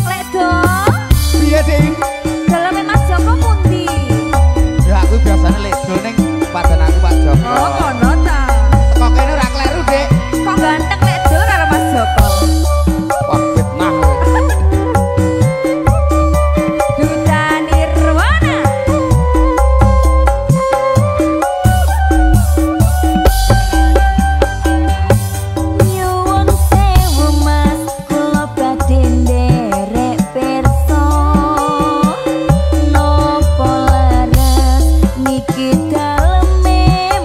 Lek Do. Piye, Ding? Daleme Mas Joko pundi? Ya aku biasane Lek Do ning padan aku Pak Joko. Oh, ngono ta. Teko kene ora kleru, Dik. Kok ganteng Lek Do karo Mas Joko. Wah, fitnah. Duta Nirwana. Nyuwun sewu Mas, kula badhe nderek pirsa. Napa leres niki daleme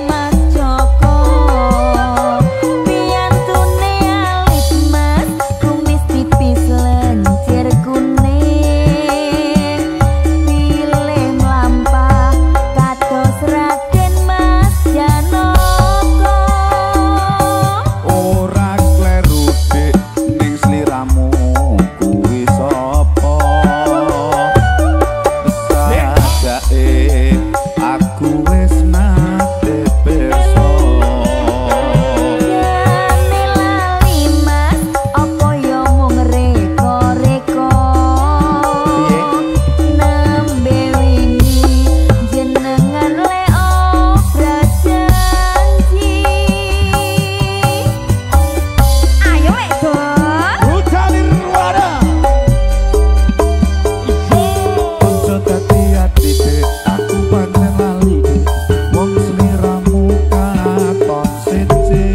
Mas Joko? Piyantune alit Mas, kumis tipis lencir kuning. Pilih mlampah kados Raden Mas Janaka. Ora kleru Dik ning sliramu kuwi sapa? Sajake aku wis nate pirsa. Jane lali Mas, apa ya mung reka-reka? Piye? Nembe wingi jenengan le obral janji. Ayo Lek Do. Duta Nirwana. Aja dadi ati Dik, aku pancen lali Dik. Wong sliramu katon siji.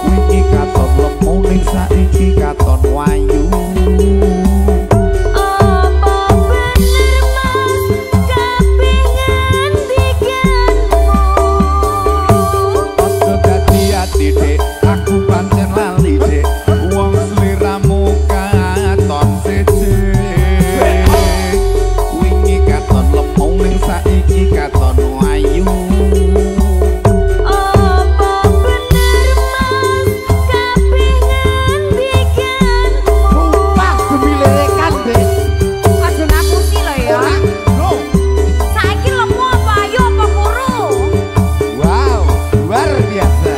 Wingi katon lemu ning saiki katon wayu. Apa bener Mas kabeh ngendikanmu? Aja dadi ati Dik, aku pancen lali Dik. Wong sliramu katon siji. Wingi katon lemu ning saiki katon wayu. Apa bener Mas kabeh ngendikanmu? Sumpah demi lerekan, Dik. Aja ngapusi lho ya. Ora. No. Saiki lemu apa ayu apa kuru? Wow, luar biasa.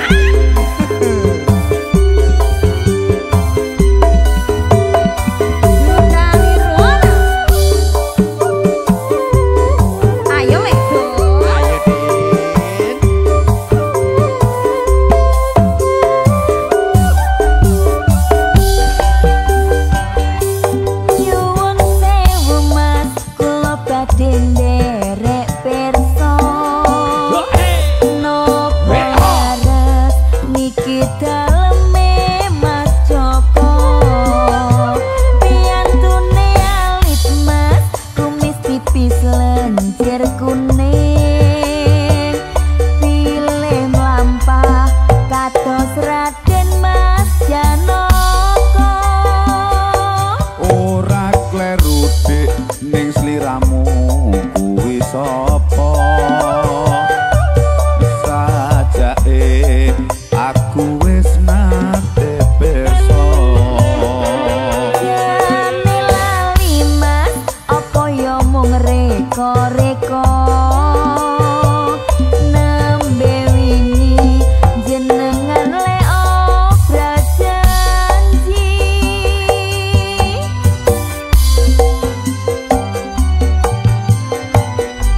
Duta Nirwana. Ayo Lek Do. Ayo, Din. Nyuwun sewu Mas, kula badhe nderek pirsa. Napa leres niki daleme Mas Joko? Piyantune alit Mas, kumis tipis lencir kuning. Pilih mlampah kados Raden Mas Janaka. Ora kleru Dik ning sliramu kuwi sapa? Sajake aku wis nate pirsa. Jane lali Mas, apa ya mung reka-reka? Nembe wingi jenengan le obral janji.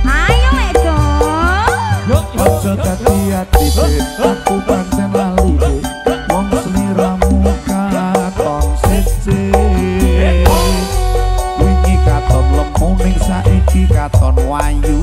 Ayo Lek Do. Aja dadi ati Dik, aku pancen lali Dik. Wong sliramu katon siji. Wingi katon lemu ning saiki katon wayu.